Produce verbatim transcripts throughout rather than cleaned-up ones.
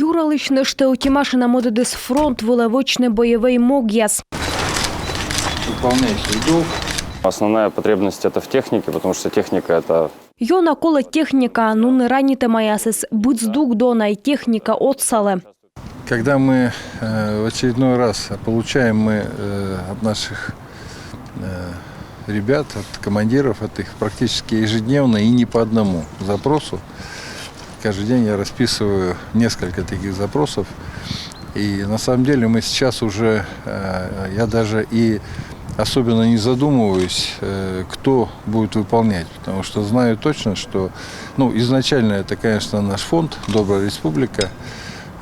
Юралысь нӧшта ӧти машина мӧдӧдіс фронт вылӧ вӧчны боевӧй могъяс. Выполняй свой долг. Основная потребность — это в технике, потому что техника — это... Ёна колӧ техника, нуны ранитӧмаясӧс. Быд здук дона и техника отсалӧ. Когда мы э, в очередной раз получаем мы э, от наших э, ребят, от командиров, от их практически ежедневно и не по одному запросу. Каждый день я расписываю несколько таких запросов. И на самом деле мы сейчас уже, э, я даже и особенно не задумываюсь, э, кто будет выполнять, потому что знаю точно, что, ну, изначально это, конечно, наш фонд «Добрая республика»,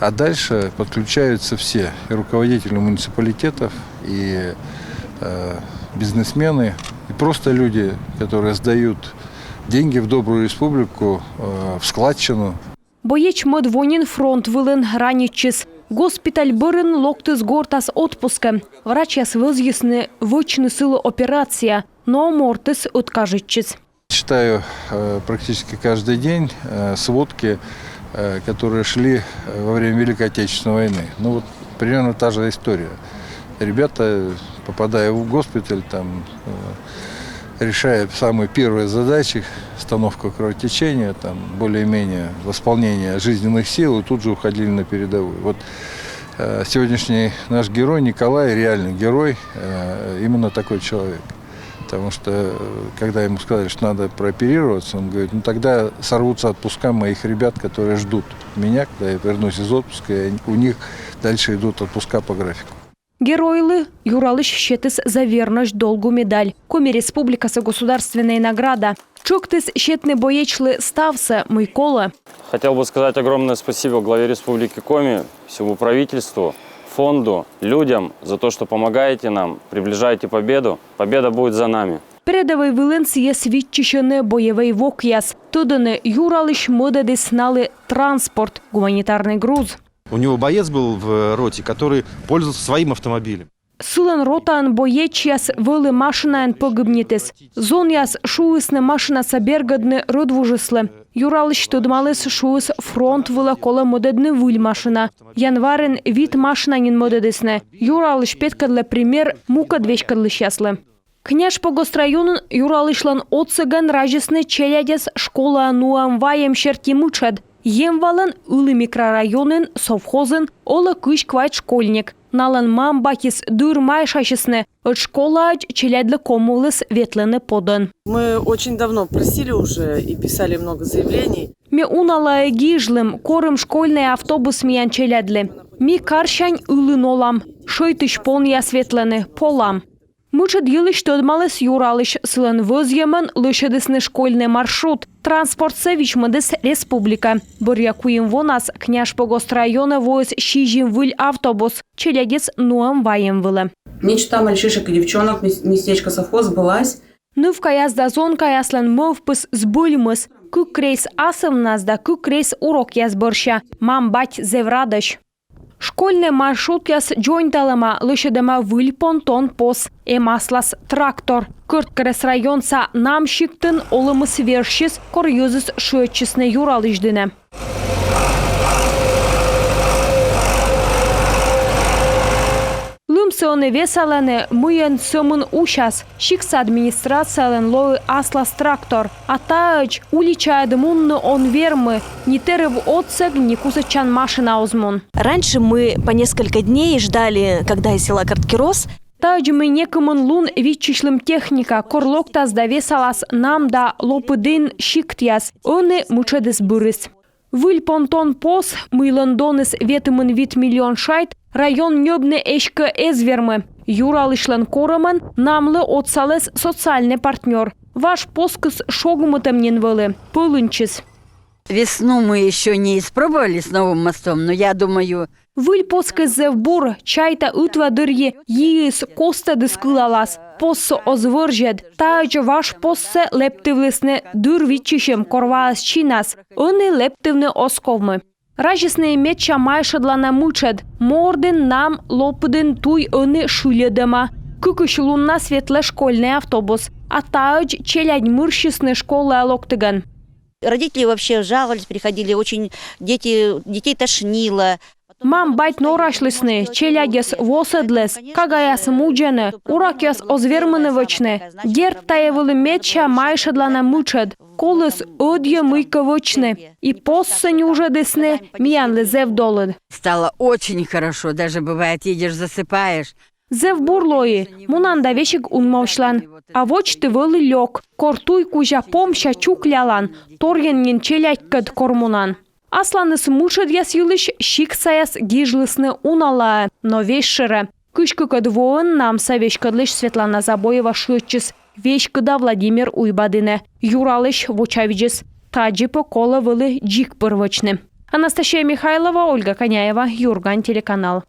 а дальше подключаются все, и руководители муниципалитетов, и э, бизнесмены, и просто люди, которые сдают деньги в «Добрую республику», э, в складчину. Боеч мӧд во нин фронт вылын, ранитчис. Госпиталь бӧрын локтіс гортас отпускӧ. Врачьяс вӧзйисны вӧчны сылы операция, но мортыс ӧткажитчис. Читаю э, практически каждый день э, сводки, э, которые шли э, во время Великой Отечественной войны. Ну вот примерно та же история. Ребята, попадая в госпиталь, там э, решая самые первые задачи, остановка кровотечения, там более-менее восполнение жизненных сил, и тут же уходили на передовую. Вот э, сегодняшний наш герой Николай, реальный герой, э, именно такой человек. Потому что, э, когда ему сказали, что надо прооперироваться, он говорит: «Ну тогда сорвутся отпуска моих ребят, которые ждут меня, когда я вернусь из отпуска, и у них дальше идут отпуска по графику». Геройлы Юралысь сетіс «За верность долгу» медаль, Коми Республикаса государственная награда. Тшӧктіс сетны боечлы ставсӧ, мый колӧ. Хотел бы сказать огромное спасибо главе Республики Коми, всему правительству, фонду, людям за то, что помогаете нам, приближаете победу. Победа будет за нами. Передӧвӧй вылын сійӧс виччысьӧны боевӧй вокъяс. Тӧдӧны, Юралысь мӧдӧдіс налы транспорт, гуманитарный груз. У него боец был в роте, который пользовался своим автомобилем. Сылӧн ротаын боечьяс вӧлі машинаӧн погибнитіс. Зонъяс шуисны машинасӧ бергӧдны рӧдвужыслы. Юралысь тӧдмаліс, шуис, фронт вылӧ колӧ мӧдӧдны выль машина. Январын вит машина нин мӧдӧдісны. Юралысь петкӧдлӧ пример мукӧд веськӧдлысьяслы. Княжпогост районын Юралысьлӧн отсӧгӧн разисны челядьӧс школаӧ нуӧм-вайӧм серти мытшӧд. Емвалӧн, Ылі микрорайонын, совхозын олӧ кызь квайт школьник. Налӧн мам-батьыс дыр майшасисны, ӧд школаӧдз челядьлы ковмывліс ветлыны подӧн. Мы очень давно просили уже и писали много заявлений. Ми уналаӧ гижлім, корим школьнӧй автобус миян челядьлы. Ми карсянь Ылын олам, шӧйтысь понъяс ветлӧны, полам. Мытшӧд йылысь тӧдмаліс Юралысь. Сылӧн вӧзйӧмӧн лӧсьӧдісны школьнӧй маршрут. Транспортсӧ вичмӧдіс республика. Бӧръя куим вонас Княжпогост районӧ воис сизим выль автобус челядьӧс нуӧм-вайӧм вылӧ. Мечта мальчишек и девчонок, мес-, местечко совхоз сбылась. Нывкаяс да зонкаяслӧн мӧвпыс збыльмис. Кык рейс асывнас да кык рейс урокъяс бӧрся. Мам-бать зэв радӧсь. Школьнӧй маршрутъяс дзоньталӧма, лӧсьӧдӧма выль понтон пос, эм аслас трактор. Кӧрткерӧс районса Нам сиктын олӧмыс вежсис, кор йӧзыс шыӧдчисны Юралысь дінӧ. Лымсӧ ӧні весалӧны, мыйӧн сӧмын усяс. Сиктса администрациялӧн лои аслас трактор. А таӧдз уличаыд мунны он вермы, ни тэрыб отсӧг, ни кусӧдчан машина оз мун. Раньше мы по несколько дней ждали, когда из села Карткерос. Таӧдз ми некымын лун виччысьлім техника, кор локтас да весалас Нам да Лопыдін сиктъяс. Ӧні мытшӧдыс бырис. Выль понтон пос, мыйлӧн доныс ветымын вит миллион шайт, район ньӧбны эськӧ эз вермы. Юралысьлӧн корӧмӧн Намлы отсаліс социальнӧй партнёр. Важ поскыс шогмытӧм нин вӧлі, пӧлыньтчис. Весну мы ещё не испробовали с новым мостом, но я думаю... Выль поскыс зэв бур, чайта, ытва дырйи йиыс костӧдыс кылалас. Поссӧ оз вӧрзьӧд. Таӧдз важ поссӧ лэптывлісны дыр виччысьӧм, кор ваыс чинас. Ӧні лэптывны оз ковмы. Разисны медся майшӧдлана мытшӧд. Мордін, Нам, Лопыдін туй ӧні шыльӧдӧма. Кыкысь луннас ветлӧ школьнӧй автобус. А таӧдз челядь мырсисны школаӧ локтігӧн. Родители вообще жаловались, приходили, очень дети, детей тошнило. Мам-бать норасьлісны, челядьӧс восӧдліс, кагаяс мудзӧны, урокъяс оз вермыны вӧчны. Дерт, тайӧ вӧлі медся майшӧдлана мытшӧд. Коліс ӧдйӧ мыйкӧ вӧчны. И постсӧ нюжӧдісны, миянлы зэв долыд. Стало очень хорошо, даже бывает, едешь, засыпаешь. Зэв бур лои, мунан да весиг унмовсьлан. А водзті вӧлі лёк, кор туй кузя помся чуклялан, торйӧн нин челядькӧд кор мунан. Асланыс мытшӧдъяс йылысь сиктсаяс гижлісны уналаӧ, но весьшӧрӧ. Кызь кыкӧд воын «Намсӧ» веськӧдлысь Светлана Забоева шыӧдчис веськыда Владимир Уйба дінӧ. Юралысь вочавидзис: тадзи пӧ колӧ вӧлі дзик пыр вӧчны. Анастасия Михайлова, Ольга Коняева, «Юрган» телеканал.